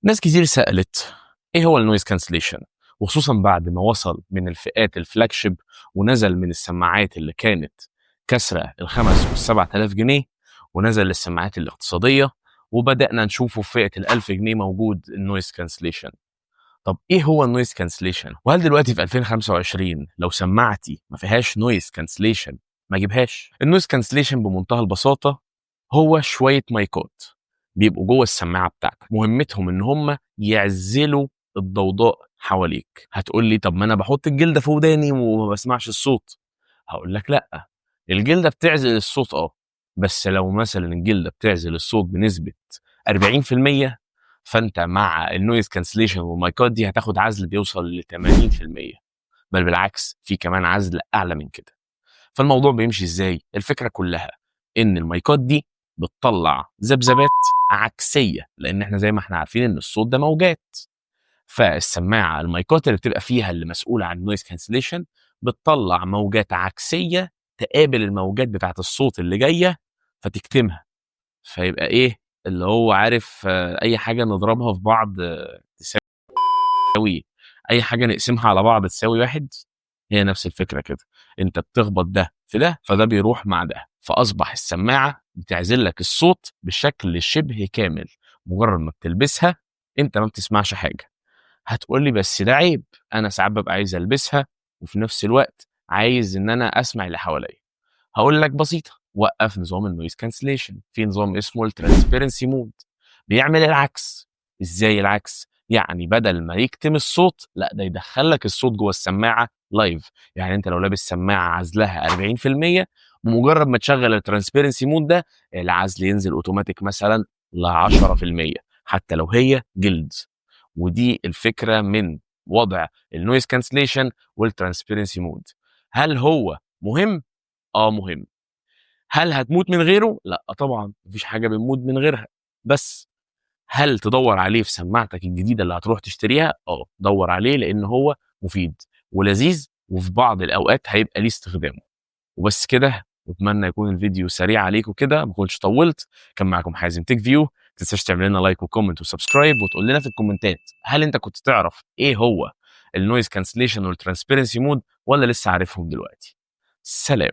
ناس كتير سالت ايه هو ال noise cancellation، وخصوصا بعد ما وصل من الفئات ال flagship ونزل من السماعات اللي كانت كسره ال5 وال7000 جنيه، ونزل للسماعات الاقتصاديه، وبدانا نشوفه في فئة ال1000 جنيه موجود ال noise cancellation. طب ايه هو ال noise cancellation؟ وهل دلوقتي في 2025 لو سماعتي ما فيهاش noise cancellation ما اجيبهاش؟ ال noise cancellation بمنتهى البساطة هو شوية مايكات بيبقوا جوه السماعة بتاعتك، مهمتهم ان هم يعزلوا الضوضاء حواليك. هتقول لي طب ما انا بحط الجلدة في وداني وما بسمعش الصوت. هقول لك لا، الجلدة بتعزل الصوت بس لو مثلا الجلدة بتعزل الصوت بنسبة 40%، فانت مع ال noise cancellation والمايكات دي هتاخد عزل بيوصل ل 80%، بل بالعكس في كمان عزل اعلى من كده. فالموضوع بيمشي ازاي؟ الفكرة كلها ان المايكات دي بتطلع ذبذبات عكسيه، لان احنا زي ما احنا عارفين ان الصوت ده موجات. فالسماعه المايكات اللي بتبقى فيها اللي مسؤولة عن ال noise cancellation بتطلع موجات عكسية تقابل الموجات بتاعت الصوت اللي جاية فتكتمها. فيبقى ايه اللي هو عارف اي حاجة نضربها في بعض تساوي اي حاجة نقسمها على بعض تساوي واحد. هي نفس الفكرة كده، انت بتخبط ده في ده فده بيروح مع ده، فاصبح السماعة بتعزل لك الصوت بشكل شبه كامل. مجرد ما بتلبسها انت ما بتسمعش حاجه. هتقول لي بس ده عيب، انا ساعات ببقى عايز البسها وفي نفس الوقت عايز ان انا اسمع اللي حواليا. هقول لك بسيطه، وقف نظام ال noise cancellation. في نظام اسمه ال transparency mode بيعمل العكس. ازاي العكس؟ يعني بدل ما يكتم الصوت، لا ده يدخل لك الصوت جوه السماعة live. يعني انت لو لابس سماعه عزلها 40%، بمجرد ما تشغل ال transparency mode ده العزل ينزل اوتوماتيك مثلا ل 10% حتى لو هي جلد. ودي الفكرة من وضع ال noise cancellation وال transparency mode. هل هو مهم؟ اه مهم. هل هتموت من غيره؟ لا طبعا، مفيش حاجة بنموت من غيرها. بس هل تدور عليه في سماعتك الجديدة اللي هتروح تشتريها؟ اه دور عليه، لان هو مفيد ولذيذ وفي بعض الاوقات هيبقى ليه استخدامه. وبس كده، واتمنى يكون الفيديو سريع عليكم كده، ما كنتش طولت. كان معاكم حازم Tech View. ما تنساش تعمل لنا like و comment و subscribe، وتقول لنا في الكومنتات هل انت كنت تعرف ايه هو ال noise cancellation وال transparency mode ولا لسه عارفهم دلوقتي. سلام.